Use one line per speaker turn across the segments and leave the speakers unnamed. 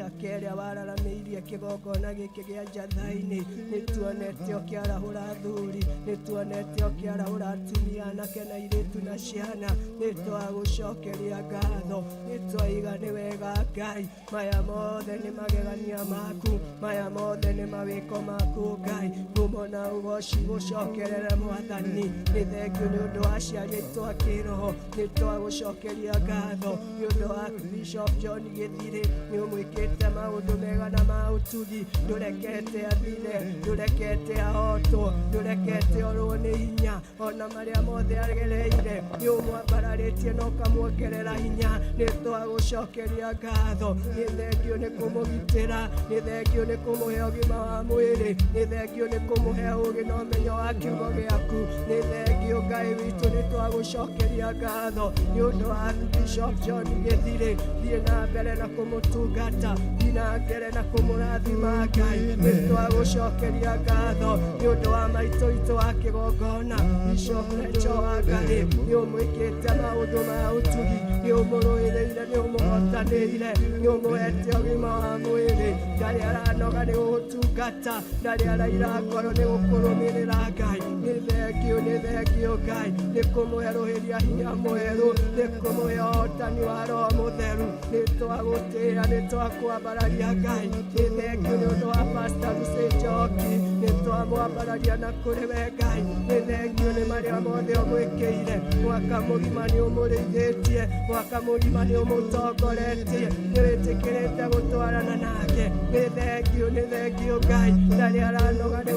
Mĩaka ĩrĩa wararamĩirie kĩgongona gĩkĩ gĩa Njatha-inĩ, nĩ tuonete ũkĩarahũra athuri, nĩ tuonete ũkĩarahũra atumia, anake na airĩtu na ciana. Nĩ twagũcokeria ngatho, nĩ twaiga nĩ wega Ngai. Maya mothe nĩ magegania maku, maya mothe nĩ mawĩko maku Ngai. Ngumo na ũgoci gũcokerere Mwathani. Nĩ thengiũ nĩ ũndũ wa aciari aitũ a kĩroho, nĩ twagũcokeria ngatho nĩ ũndũ wa Bishop John Gĩthirĩ, nĩ ũmwĩkĩte maũndũ mega na ma ũtugi. Ndũrekete athire, ndũrekete ahotwo, ndũrekete orwo nĩ hinya. Ona marĩa mothe agereire, nĩ ũmwambararĩtie na ũkamwongerera hinya. Nĩ twagũcokeria ngatho. Nĩ thengiũ nĩ kũmũgitĩra, nĩ thengiũ nĩ kũmũhe ũgima wa mwĩrĩ, nĩ thengiũ nĩ kũmũhe ũgĩ na ũmenyo wa kiugo gĩaku. Nĩ thengiũ Ngai witũ, nĩ twagũcokeria ngatho nĩ ũndũ wa Bishop John Gĩthirĩ. Thiĩ na mbere na kũmũtungata, thiĩ na mbere na kũmũrathima Ngai. Nĩ twagũcokeria ngatho nĩ ũndũ wa maitũ witũ wa kĩgongona Bishop Rachel Wangari, nĩ ũmwĩkĩte maũndũ ma ũtugi, nĩ ũmũrũĩrĩire, nĩ ũmũhotanĩire, nĩ ũmũhete ũgima wa mwĩrĩ. Ndarĩ aranoga nĩ gũgũtungata, ndarĩ araira ngoro nĩ gũkũrũmĩrĩra Ngai. Nĩ thengiũ, nĩ thengiũ Ngai nĩ kũmwerũhĩria hinya mwerũ, nĩ kũmũhe ũhotani wa Roho Mũtheru. Nĩ twagũtĩĩa, nĩ twakwambararia Ngai. Nĩ thengiũ nĩ ũndũ wa Pastor Lucy Njoki, nĩ twamwambararia na kũrĩ we Ngai. Nĩ thengiũ nĩ marĩa mothe ũmwĩkĩire mwaka mũgima, nĩ ũmũrĩithĩtie mwaka mũgima, nĩ ũmũtongoretie, nĩ wĩtĩkĩrĩte gũtwarana nake. Nĩ thengiũ, nĩ thengiũ Ngai. Ndarĩ aranoga nĩ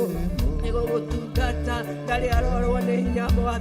gũgũtungata, ndarĩ arorwo nĩ hinya Mwathani.